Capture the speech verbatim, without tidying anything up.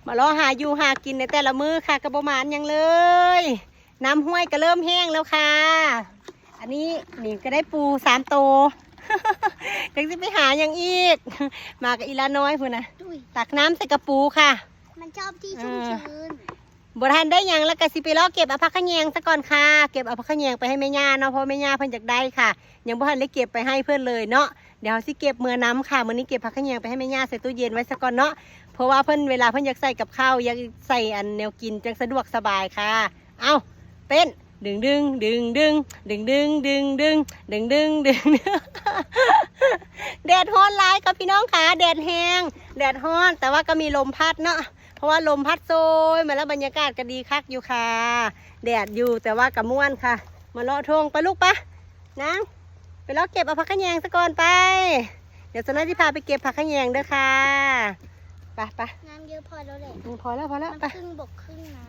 มาเลาะหาอยู่หากินในแต่ละมื้อค่ะ ก็บ่หมานหยังเลย น้ำห้วยก็เริ่มแห้งแล้วค่ะ อันนี้นี่ก็ได้ปูสามโต จังสิไปหาหยังอีก มากับอีหล้าน้อยพู้นนะ อุ้ย ตักน้ำใส่กระปูค่ะ มันชอบที่ชุ่ม เออ ชื้น บ่ทันได้หยังแล้วก็สิไปเลาะเก็บเอาผักขะแยงซะก่อนค่ะ เก็บเอาผักขะแยงไปให้แม่ย่าเนาะ เพราะแม่ย่าเพิ่นอยากได้ค่ะ ยังบ่ทันได้เก็บไปให้เพิ่นเลยเนาะ เดี๋ยวสิเก็บเมือนำค่ะ มื้อนี้เก็บผักขะแยงไปให้แม่ย่าใส่ตู้เย็นไว้ซะก่อนเนาะ เพราะว่าเพิ่นเวลาเพิ่นอยากใส่กับข้าว อยากใส่อันแนวกินจังสะดวกสบายค่ะ เอ้า เต้น ดึงดึงดึงดึง ดึงดึงดึงดึง ดึงดึงดึง แดดฮ้อนหลายค่ะพี่น้องค่ะ แดดแฮง แดดฮ้อน แต่ว่าก็มีลมพัดเนาะ เพราะว่าลมพัดโชยมาแล้วบรรยากาศก็ดีคักอยู่ค่ะ แดดอยู่แต่ว่าก็ม่วนค่ะ มาเลาะทงไปลูกปะ นาง ไปเลาะเก็บเอาผักขะแยงซะก่อนไป เดี๋ยวสาวน้อยสิพาไปเก็บผักขะแยงเด้อค่ะ ไปไป น้ำเยอะพอแล้วแหละ อืมพอแล้วพอแล้ว มัน ไป ครึ่งบกครึ่งน้